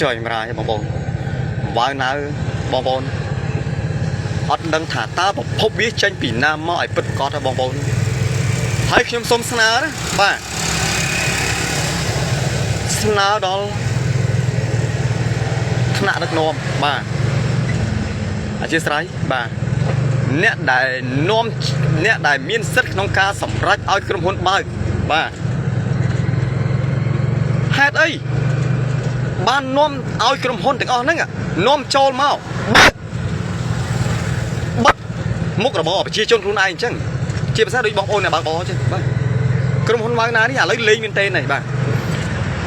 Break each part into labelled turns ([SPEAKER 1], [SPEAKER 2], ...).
[SPEAKER 1] ចុយម្រាយបងប្អូនវ៉ាវណៅបងប្អូនអត់ដឹងថាតើប្រភពវាចេញពីណាមកឲ្យពិតប្រាកដហ៎បងប្អូនហើយខ្ញុំសូមស្នើណាបាទស្នើដល់ថ្នាក់ដឹកនាំបាទអធិស្ឋានបាទអ្នកដែលនាំអ្នកដែលមានសិទ្ធិក្នុងការសម្រេចឲ្យក្រុមហ៊ុនបើកបាទហេតុអី បាននាំឲ្យក្រុមហ៊ុនទាំងអស់ហ្នឹងនាំចូលមកបើកបិទមុខរបរប្រជាជនខ្លួនឯងអញ្ចឹងជាភាសាដូចបងប្អូនអ្នកបើកបរអញ្ចឹងបាទក្រុមហ៊ុនវ៉ៅណានេះឥឡូវលេងមែនទេនេះបាទ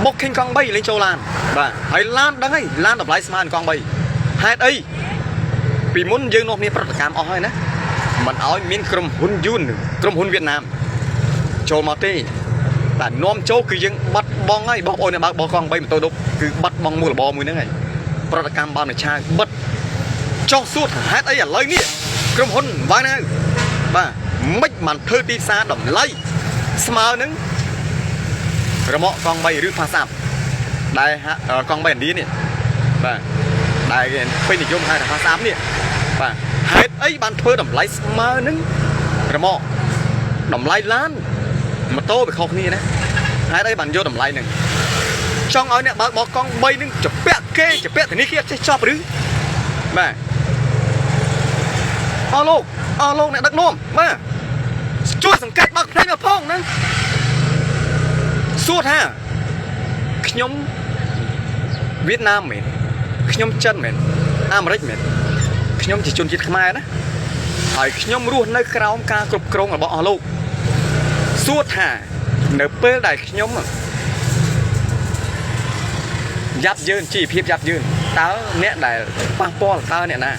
[SPEAKER 1] booking កង់3លេងចូលឡានបាទហើយឡានដឹងហើយឡានតម្លៃស្មើនឹងកង់3ហេតុអីពីមុនយើងនាំគ្នាប្រតិកម្មអស់ហើយណាមិនឲ្យមានក្រុមហ៊ុនយួនក្រុមហ៊ុនវៀតណាមចូលមកទេ តែនាំចូលគឺយើងបាត់បង់ហើយបងប្អូនអ្នកបើកបរកង់3ម៉ូតូឌុបគឺបាត់បង់មុខរបរមួយហ្នឹងហើយប្រតិកម្មបានមួយឆាវបិទចោះសួរថាហេតុអីឥឡូវនេះក្រុមហ៊ុនវ៉ាណាបាទមិនបានធ្វើទីផ្សារតម្លៃស្មើនឹងរមាក់កង់3ឬផាសាប់ដែលហាក់កង់3ឥណ្ឌានេះបាទដែលគេពេញនិយមហៅថាផាសាប់នេះបាទហេតុអីបានធ្វើតម្លៃស្មើនឹងរមាក់តម្លៃឡានម៉ូតូវាខុសគ្នាណាហេតុអីបានយកតម្លៃហ្នឹងចង់ឲ្យអ្នកបើកបរកង់3ហ្នឹងជពាក់គេជពាក់ធនាគារចេះចប់ឬបាទអស់លោកអស់លោកអ្នកដឹកនាំបាទជួយសង្កេតបើកភ្នែកមកផងណាសួរថាខ្ញុំវៀតណាមមែនខ្ញុំចិនមែនអាមេរិកមែនខ្ញុំជាជនជាតិខ្មែរណាហើយខ្ញុំរស់នៅក្រោមការគ្រប់គ្រងរបស់អស់លោក សួរថានៅពេលដែលខ្ញុំយ៉ាប់យឺនជីវភាពយ៉ាប់យឺនតើអ្នកដែលប៉ះពាល់តើអ្នកណា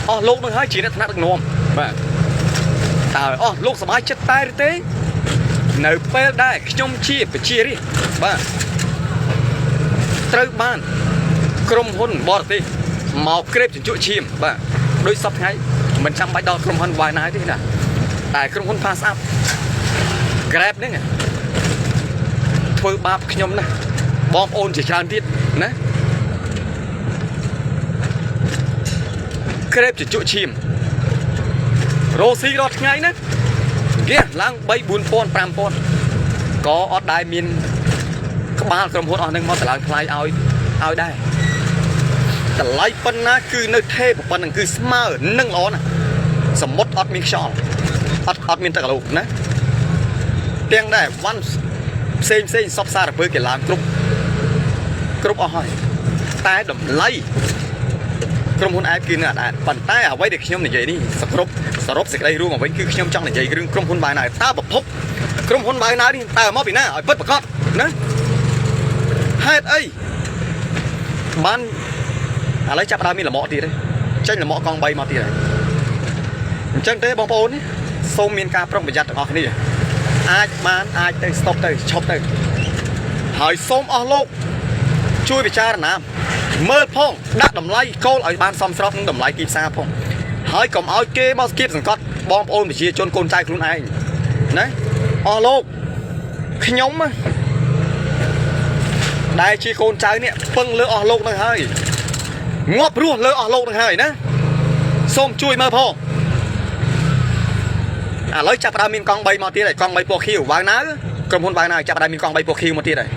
[SPEAKER 1] អស់លោកនឹងហើយជាអ្នកថ្នាក់ដឹកនាំបាទតើអស់លោកសប្បាយចិត្តតែឬទេនៅពេលដែលខ្ញុំជាប្រជារាស្ត្របាទត្រូវបានក្រុមហ៊ុនបរទេសមកក្រេបជញ្ជក់ឈាមបាទដោយសពថ្ងៃមិនចាំបាច់ដល់ក្រុមហ៊ុន Y ណាទេណាតែក្រុមហ៊ុន Pass Up Grab ហ្នឹងធ្វើបាបខ្ញុំណាបងប្អូនជាច្រើនទៀតណាក្រេបជញ្ជក់ឈាមរោស៊ីរាល់ថ្ងៃណាហ្គាសឡើង3 4000 5000ក៏អត់ដែលមានក្បាលក្រុមហ៊ុនអស់ហ្នឹងមកតម្លើងថ្លៃឲ្យឲ្យដែរតម្លៃប៉ុណ្ណាគឺនៅថេប៉ុណ្ណឹងគឺស្មើនឹងល្អណាស់សមុទ្រអត់មានខ្យល់អត់អត់មានទឹកអាឡូណា ទាំងដែរវ៉ាន់ផ្សេងផ្សេងសពសារពើគេឡើងគ្រប់គ្រប់អស់ហើយតែតម្លៃក្រុមហ៊ុនអែបគឺនៅអត់ដែរប៉ុន្តែអ្វីដែលខ្ញុំនិយាយនេះសរុបសរុបសេចក្តីរួមមកវិញគឺខ្ញុំចង់និយាយរឿងក្រុមហ៊ុនបាយណៅតើប្រភពក្រុមហ៊ុនបាយណៅនេះតើមកពីណាឲ្យពិតប្រាកដណាហេតុអីបានឥឡូវចាប់ផ្ដើមមានលម៉កទៀតទេចេញលម៉កកង់3មកទៀតហើយអញ្ចឹងទេបងប្អូនសូមមានការប្រុងប្រយ័ត្នទាំងអស់គ្នា អាចបានអាចទៅ stop ទៅឈប់ទៅហើយសូមអស់លោកជួយពិចារណាមើលផងដាក់តម្លៃគោលឲ្យបានសមស្របនឹងតម្លៃទីផ្សារផងហើយកុំឲ្យគេមកស្គៀបសង្កត់បងប្អូនប្រជាជនកូនចៅខ្លួនឯងណាអស់លោកខ្ញុំណាដែលជាកូនចៅនេះពឹងលើអស់លោកនឹងហើយងាប់រស់លើអស់លោកនឹងហើយណាសូមជួយមើលផង ឥឡូវចាប់ផ្ដើមមានកង់3មកទៀតហើយកង់3ពណ៌ខៀវវ៉ាវណាក្រុមហ៊ុនវ៉ាវណាចាប់ផ្ដើមមានកង់3ពណ៌ខៀវមកទៀតហើយ